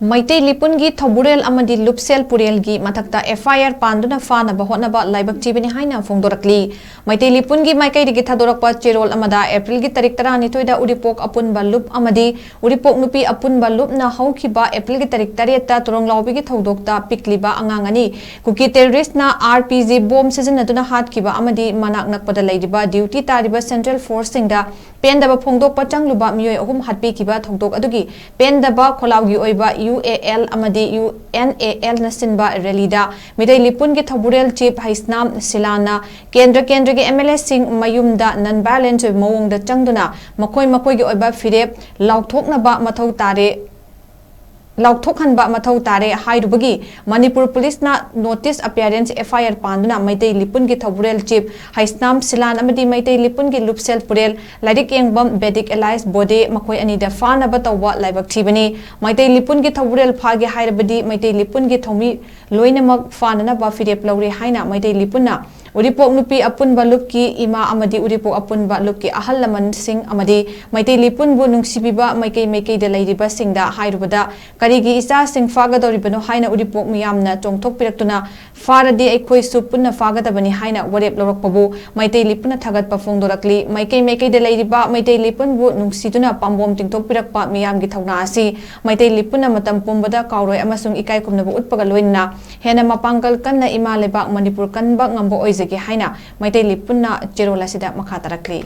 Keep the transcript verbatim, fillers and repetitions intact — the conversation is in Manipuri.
ꯃꯩꯇꯩ ꯂꯤꯄꯨꯟꯒꯤ ꯊꯧꯕꯨꯔꯦꯜ ꯑꯃꯗꯤ ꯂꯨꯞꯁꯦꯜ ꯄꯨꯔꯦꯜꯒꯤ ꯃꯊꯛꯇ F I R ꯄꯥꯟꯗꯨꯅ ꯐꯥꯅꯕ ꯍꯣꯠꯅꯕ ꯂꯥꯏꯕꯛ ꯊꯤꯕꯅꯤ ꯍꯥꯏꯅ ꯐꯣꯡꯗꯣꯔꯛꯂꯤ꯫ ꯃꯩꯇꯩ ꯂꯤꯄꯨꯟꯒꯤ ꯃꯥꯏꯀꯩꯗꯒꯤ ꯊꯥꯗꯣꯔꯛꯄ ꯆꯦꯔꯣꯜ ꯑꯃꯗ ꯑꯦꯄ꯭ꯔꯤꯜꯒꯤ ꯇꯥꯔꯤꯛ ꯇꯔꯥꯅꯤꯊꯣꯏꯗ ꯎꯔꯤꯄꯣꯛ ꯑꯄꯨꯟꯕ ꯂꯨꯞ ꯑꯃꯗꯤ ꯎꯔꯤꯄꯣꯛ ꯅꯨꯄꯤ ꯑꯄꯨꯟꯕ ꯂꯨꯞꯅ ꯍꯧꯈꯤꯕ ꯑꯦꯄ꯭ꯔꯤꯜꯒꯤ ꯇꯥꯔꯤꯛ ꯇꯔꯦꯠꯇ ꯇꯨꯔꯣꯡꯂꯥꯎꯕꯤꯒꯤ ꯊꯧꯗꯣꯛꯇ ꯄꯤꯛꯂꯤꯕ ꯑꯉꯥꯡ ꯑꯅꯤ ꯀꯨꯀꯤ ꯇꯦꯔꯣꯔꯤꯁꯅ R P G ꯕꯣꯝ ꯁꯤꯖꯤꯟꯅꯗꯨꯅ ꯍꯥꯠꯈꯤꯕ ꯑꯃꯗꯤ ꯃꯅꯥꯛ ꯅꯛꯄꯗ ꯂꯩꯔꯤꯕ ꯗ꯭ꯌꯨꯇꯤ ꯇꯥꯔꯤꯕ ꯁꯦꯟꯇ꯭ꯔꯦꯜ ꯐꯣꯔꯁꯁꯤꯡꯗ ꯄꯦꯟꯗꯕ ꯐꯣꯡꯗꯣꯛꯄ ꯆꯪꯂꯨꯕ ꯃꯤꯑꯣꯏ ꯑꯍꯨꯝ ꯍꯥꯠꯄꯤꯈꯤꯕ ꯊꯧꯗꯣꯛ ꯑꯗꯨꯒꯤ ꯄꯦꯟꯗꯕ ꯈꯣꯜꯂꯥꯎꯒꯤ ꯑꯣꯏꯕ U A L ꯑꯃꯗꯤ U N A L ꯅ ꯁꯤꯟꯕ ꯔꯦꯂꯤꯗ ꯃꯤꯇꯩ ꯂꯤꯄꯨꯟꯒꯤ ꯊꯧꯕꯨꯔꯦꯜ ꯆꯤꯐ ꯍꯩꯁꯅꯥꯝ ꯁꯤꯂꯥꯅ ꯀꯦꯟꯗ꯭ꯔ ꯀꯦꯟꯗ꯭ꯔꯒꯤ M L A ꯁꯤꯡ ꯃꯌꯨꯝꯗ non violence ꯑꯣꯏꯕ ꯃꯑꯣꯡꯗ ꯆꯪꯗꯨꯅ ꯃꯈꯣꯏ ꯃꯈꯣꯏꯒꯤ ꯑꯣꯏꯕ ꯐꯤꯔꯦꯞ ꯂꯥꯎꯊꯣꯛꯅꯕ ꯃꯊꯧ ꯇꯥꯔꯦ, ꯂꯥꯎꯊꯣꯛꯍꯟꯕ ꯃꯊꯧ ꯇꯥꯔꯦ ꯍꯥꯏꯔꯨꯕꯒꯤ ꯃꯅꯤꯄꯨꯔ ꯄꯨꯂꯤꯁꯅ notice appearance F I R ꯄꯥꯟꯗꯨꯅ ꯃꯩꯇꯩ ꯂꯤꯄꯨꯟꯒꯤ ꯊꯧꯕꯨꯔꯦꯜ ꯆꯤꯐ ꯍꯩꯁꯅꯥꯝ ꯁꯤꯂꯥꯟ ꯑꯃꯗꯤ ꯃꯩꯇꯩ ꯂꯤꯄꯨꯟꯒꯤ ꯂꯨꯞꯁꯦꯜ ꯄꯨꯔꯦꯜ ꯂꯥꯏꯔꯤꯛ ꯌꯦꯡꯕꯝ ꯕꯦꯗꯤꯛ ꯑꯦꯂꯥꯏꯁ ꯕꯣꯗꯦ ꯃꯈꯣꯏ ꯑꯅꯤꯗ ꯐꯥꯅꯕ ꯇꯧꯕ ꯂꯥꯏꯕꯛ ꯊꯤꯕꯅꯤ꯫ ꯃꯩꯇꯩ ꯂꯤꯄꯨꯟꯒꯤ ꯊꯧꯕꯨꯔꯦꯜ ꯐꯥꯒꯦ ꯍꯥꯏꯔꯕꯗꯤ ꯃꯩꯇꯩ ꯂꯤꯄꯨꯟꯒꯤ ꯊꯧꯃꯤ ꯂꯣꯏꯅꯃꯛ ꯐꯥꯅꯅꯕ ꯐꯤꯔꯦꯞ ꯂꯧꯔꯦ ꯍꯥꯏꯅ ꯃꯩꯇꯩ ꯂꯤꯄꯨꯟꯅ ꯎꯔꯤꯄꯣꯛ ꯅꯨꯄꯤ ꯑꯄꯨꯟꯕ ꯂꯨꯞꯀꯤ ꯏꯃꯥ ꯑꯃꯗꯤ ꯎꯔꯤꯄꯣꯛ ꯑꯄꯨꯟꯕ ꯂꯨꯞꯀꯤ ꯑꯍꯜ ꯂꯃꯟꯁꯤꯡ ꯑꯃꯗꯤ ꯃꯩꯇꯩ ꯂꯤꯄꯨꯟꯕꯨ ꯅꯨꯡꯁꯤꯕꯤꯕ ꯃꯥꯏꯀꯩ ꯃꯥꯏꯀꯩꯗ ꯂꯩꯔꯤꯕꯁꯤꯡꯗ ꯍꯥꯏꯔꯨꯕꯗ, ꯀꯔꯤꯒꯤ ꯏꯆꯥꯁꯤꯡ ꯐꯥꯒꯗꯧꯔꯤꯕꯅꯣ ꯍꯥꯏꯅ ꯎꯔꯤꯄꯣꯛ ꯃꯤꯌꯥꯝꯅ ꯆꯣꯡꯊꯣꯛꯄꯤꯔꯛꯇꯨꯅ, ꯐꯥꯔꯗꯤ ꯑꯩꯈꯣꯏꯁꯨ ꯄꯨꯟꯅ ꯐꯥꯒꯗꯕꯅꯤ ꯍꯥꯏꯅ ꯋꯥꯔꯦꯞ ꯂꯧꯔꯛꯄꯕꯨ ꯃꯩꯇꯩ ꯂꯤꯄꯨꯟꯅ ꯊꯥꯒꯠꯄ ꯐꯣꯡꯗꯣꯔꯛꯂꯤ꯫ ꯃꯥꯏꯀꯩ ꯃꯥꯏꯀꯩꯗ ꯂꯩꯔꯤꯕ ꯃꯩꯇꯩ ꯂꯤꯄꯨꯟꯕꯨ ꯅꯨꯡꯁꯤꯗꯨꯅ ꯄꯥꯝꯕꯣꯝ ꯇꯤꯡꯊꯣꯛꯄꯤꯔꯛꯄ ꯃꯤꯌꯥꯝꯒꯤ ꯊꯧꯅꯥ ꯑꯁꯤ ꯃꯩꯇꯩ ꯂꯤꯄꯨꯟꯅ ꯃꯇꯝ ꯄꯨꯝꯕꯗ ꯀꯥꯎꯔꯣꯏ ꯑꯃꯁꯨꯡ ꯏꯀꯥꯏ ꯈꯨꯝꯅꯕ ꯎꯠꯄꯒ ꯂꯣꯏꯅꯅ ꯍꯦꯟꯅ ꯃꯄꯥꯡꯒꯜ ꯀꯟꯅ ꯏꯃꯥ ꯂꯩꯕꯥꯛ ꯃꯅꯤꯄꯨꯔ ꯀꯟꯕ ꯉꯝꯕ ꯑꯣꯏꯖꯒꯦ ꯍꯥꯏꯅ ꯃꯩꯇꯩ ꯂꯤꯄꯨꯟꯅ ꯆꯦꯔꯣꯜ ꯑꯁꯤꯗ ꯃꯈꯥ ꯇꯥꯔꯛꯂꯤ꯫